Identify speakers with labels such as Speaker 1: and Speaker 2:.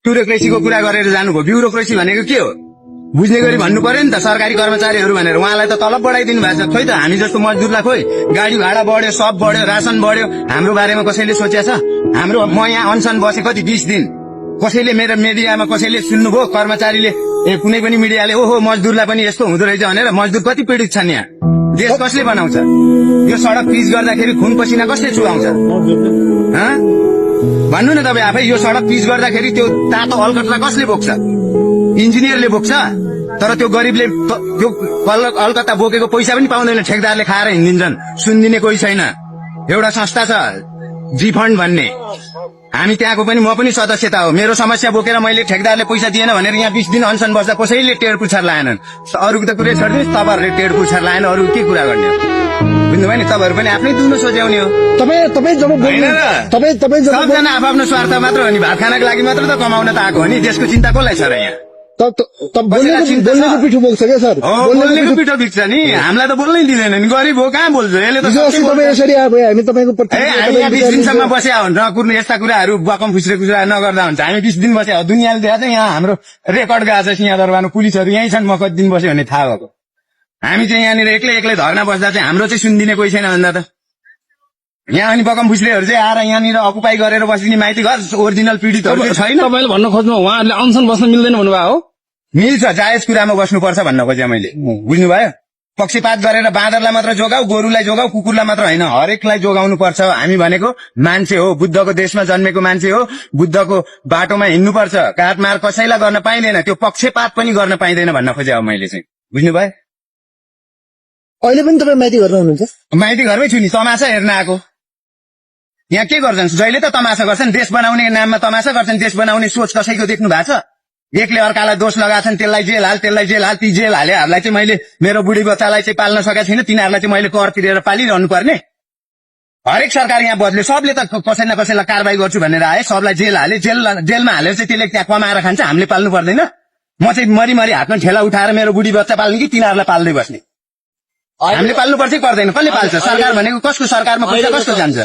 Speaker 1: ब्युरोक्रेसीको कुरा गरेर जानुभयो। ब्युरोक्रेसी भनेको के हो बुझ्ने गरी भन्नु पर्यो नि त। सरकारी कर्मचारीहरू भनेर उहाँलाई त तलब बढाइदिनु भएको छ। खोइ त हामी जस्तो मजदुरलाई खोइ गाडी भाडा बढ्यो, सब बढ्यो, राशन बढ्यो। हाम्रो बारेमा कसैले सोचेछ? हाम्रो म यहाँ अनसन बसे कति 20 दिन, कसैले मेरो मिडियामा कसैले सुन्नुभयो? कर्मचारीले कुनै पनि मिडियाले ओहो मजदुरलाई पनि यस्तो हुँदो रहेछ भनेर? मजदुर कति पीडित छन् यहाँ? देश कसले बनाउँछ? यो सडक पिच गर्दाखेरि खुन पसिना कसले चुहाउँछ? भन्नु न तपाईँ आफै। यो सडक पिच गर्दाखेरि त्यो तातो अलकट्रा कसले बोक्छ? इन्जिनियरले बोक्छ। तर त्यो गरिबले त्यो अलकत्ता बोकेको पैसा पनि पाउँदैन। ठेकदारले खाएर हिँडिन्छन्। सुनिदिने कोही छैन। एउटा संस्था छ जी फन्ड भन्ने, हामी त्यहाँको पनि म पनि सदस्यता हो। मेरो समस्या बोकेर मैले ठेकदारले पैसा दिएन भनेर यहाँ 20 दिन अनसन बस्दा कसैले टेड पुछार लाएनन्। अरूको त कुरै छोड्दिनुहोस्, तपाईँहरूले टेड पुछार लाएन, अरू के कुरा गर्ने हो? बुझ्नुभयो नि? तपाईँहरू पनि आफ्नै दुनो सोच्याउने हो। सबजना आफ्नो स्वार्थ मात्र हो नि। भात खानको लागि मात्र त कमाउन त आएको हो नि। देशको चिन्ता कसलाई छ र यहाँ?
Speaker 2: बोल्नेको पिठो बोक्छ क्या सर?
Speaker 1: बोल्नेको पिठो बिग्छ नि। हामीलाई त बोल्नै दिँदैन नि। गरिब हो, कहाँ बोल्छ यसले त?
Speaker 2: यसरी हामी तपाईँको
Speaker 1: हामी यहाँ 20 दिनसम्म बस्या हो। नकुर्ने यस्ता कुराहरू बकम फुस्रे कुरा नगर्दा हुन्छ। हामी 20 दिन बस्या हो। दुनियाँले देखाएको छ यहाँ हाम्रो रेकर्ड गएको छ। सिंहदरबारमा पुलिसहरू यहीँ छन्। म कति दिन बस्यो भन्ने थाहा भएको। हामी चाहिँ यहाँनिर एक्लै एक्लै धर्ना बस्दा चाहिँ हाम्रो चाहिँ सुनिदिने कोही छैन भन्दा त यहाँ अनि बकम फुस्रेहरू चाहिँ आएर यहाँनिर अकुपाई गरेर बस्ने माइती घर ओरिजिनल पीडितहरू छैन।
Speaker 3: तपाईँले भन्न खोज्नु उहाँहरूले अनसन बस्न मिल्दैन भन्नुभयो हो?
Speaker 1: मिल्छ, जायज कुरामा बस्नुपर्छ भन्न खोजेँ मैले। बुझ्नुभयो? पक्षपात गरेर बाँदरलाई मात्र जोगाऊ, गोरुलाई जोगाऊ, कुकुरलाई मात्र होइन, हरेकलाई जोगाउनु पर्छ। हामी भनेको मान्छे हो, बुद्धको देशमा जन्मेको मान्छे हो, बुद्धको बाटोमा हिँड्नुपर्छ। काटमार कसैलाई गर्न पाइँदैन। त्यो पक्षपात पनि गर्न पाइँदैन भन्न खोजेँ अब मैले चाहिँ। बुझ्नुभयो?
Speaker 2: अहिले पनि तपाईँ माइती घरमा हुनुहुन्छ?
Speaker 1: माइती घरमै छु नि। तमासा हेर्न आएको। यहाँ के गर्छन्? जहिले त तमासा गर्छन्। देश बनाउने नाममा तमासा गर्छन्। देश बनाउने सोच कसैको देख्नु भएको छ? एकले अर्कालाई दोष लगाछन्। त्यसलाई जेल हाल, त्यसलाई जेल हाल। ती जेल हालेहरूलाई चाहिँ मैले मेरो बुढी बच्चालाई चाहिँ पाल्न सकेको छैन। तिनीहरूलाई चाहिँ मैले कर तिरेर पालिरहनु पर्ने? हरेक सरकार यहाँ बदल्यो। सबले त कसै न कसैलाई कारवाही गर्छु भनेर आए। सबलाई जेल हाले। जेलमा हालेर चाहिँ त्यसले त्यहाँ कमाएर खान्छ। हामीले पाल्नु पर्दैन? म चाहिँ मरिमरि हातमा ठेला उठाएर मेरो बुढी बच्चा पाल्ने कि तिनीहरूलाई पाल्दै बस्ने? हामीले पाल्नु पर्छ कि पर्दैन? कसले पाल्छ? सरकार भनेको कसको? सरकारमा पैसा कसको जान्छ?